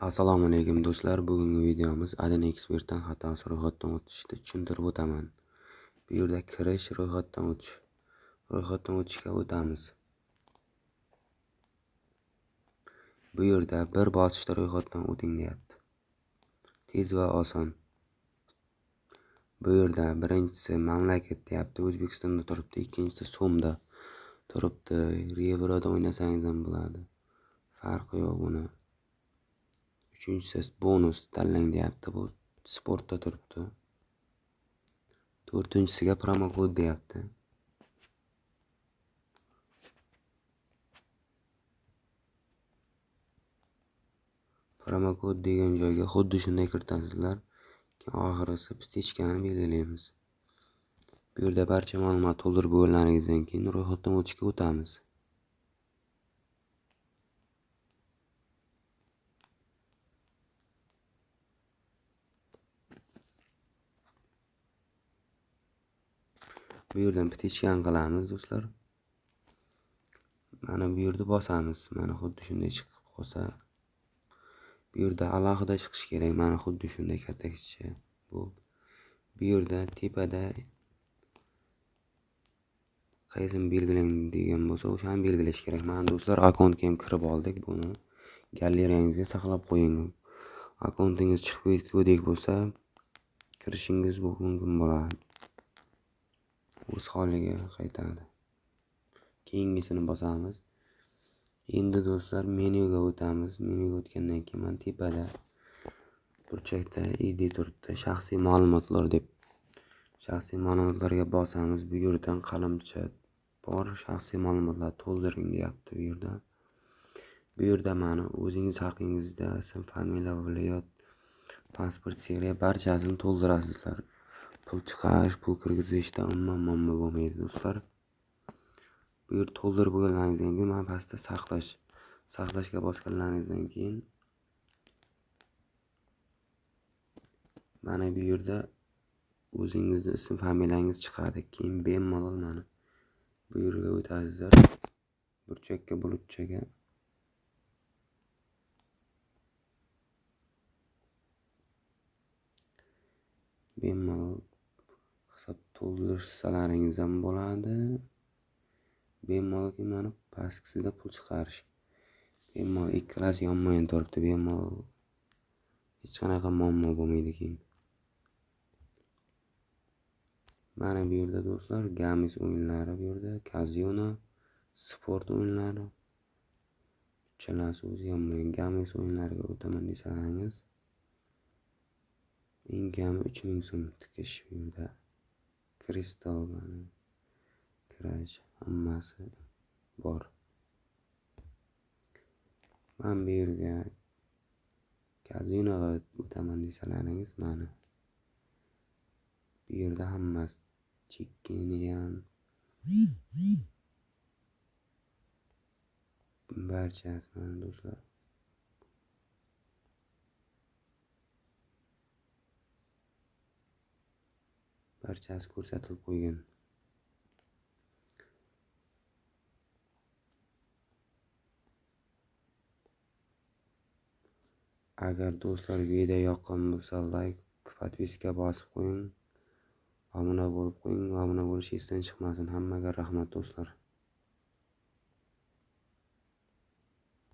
Assalomu alaykum do'stlar. Bugungi videomiz Adin Expertdan xatosiz ro'yxatdan o'tishni tushuntirib o'taman. Bu yerda kirish, ro'yxatdan o'tish. Ro'yxatdan o'tishga o'tamiz. Bu yerda bir bosqichda ro'yxatdan o'ting deyapti. Tez va oson. Bu yerda birinchisi mamlakat deyapti, O'zbekistonda turibdi, ikkinchisi so'mda turibdi. Yevroda o'ynasangiz ham bo'ladi. Farqi yo'q buni. Uchinchisi bonus tanlang deyapti, bu sportda turibdi. To'rtinchisiga promokod deyapti. Promokod degan joyga xuddi shunday kiritasizlar. Keyin oxirisi птичкani belgilaymiz. Bu yerda barcha ma'lumot to'ldirib bo'lganlaringizdan keyin ro'yxatdan o'tishga o'tamiz. Bu yerdan птичкani qilamiz do'stlar. Mana bu yerda bosamiz. Mana xuddi shunday chiqib qolsa, bu yerda alohida chiqish kerak. Mana xuddi shunday kattacha bu. Bu yerda tepada qaysini belgilang degan bo'lsa, o'shani belgilash kerak. Mana do'stlar, akkauntga ham kirib oldik. Buni galereyangizga saqlab qo'ying. Akkauntingiz chiqib ketgudek bo'lsa, kirishingiz bu mumkin bo'ladi. O'z holiga qaytadi. Keyingisini bosamiz. Endi do'stlar menyuga o'tamiz. Menyuga o'tgandan keyin mana tepada burchakda ID turibdi, shaxsiy ma'lumotlar deb. Shaxsiy ma'lumotlarga bosamiz. Bu yerdan qalamcha bor, shaxsiy ma'lumotlar to'ldiring deyapti bu yerda. Bu yerda mana o'zingiz haqingizda ism, familiya, viloyat, pasport, seriya barchasini to'ldirasizlar. Pul chiqarish, pul kirgizishda umuman muammo bo'lmaydi do'stlar. Bu yer to'ldirib bo'lganlaringizdan keyin mana pastda saqlash, saqlashga bosganlaringizdan keyin mana bu yerda o'zingizni ism, familiyangiz chiqadi. Keyin bemalol mana bu yerga o'tasizlar. Burchakka, bulutchaga. Bemalol hisob to'ldirsalaringiz ham bo'ladi. Bemalol mana pastgisida pul chiqarish. Bemalol ikkalasi yonma-yon turibdi. Bemalol hech qanaqa muammo bo'lmaydi keyin. Mana bu yerda do'stlar games o'yinlari, bu yerda kazino, sport o'yinlari. Uchalasi o'zi yonma-yon. Games o'yinlariga o'taman desangiz, eng kami 3000 so'm tikish bu yerda. Kristal, mana kirash hammasi bor. Men bu yerga kazinoga o'taman desalaringiz, mana bu yerda hammasi chekkini ham barchasi mana do'stlar. Barchasi ko'rsatilib qo'ygan. Agar do'stlar video yoqqan bo'lsa, like, podpiska bosib qo'ying. Obuna bo'lib qo'ying. Obuna bo'lish esdan chiqmasin. Hammaga rahmat do'stlar.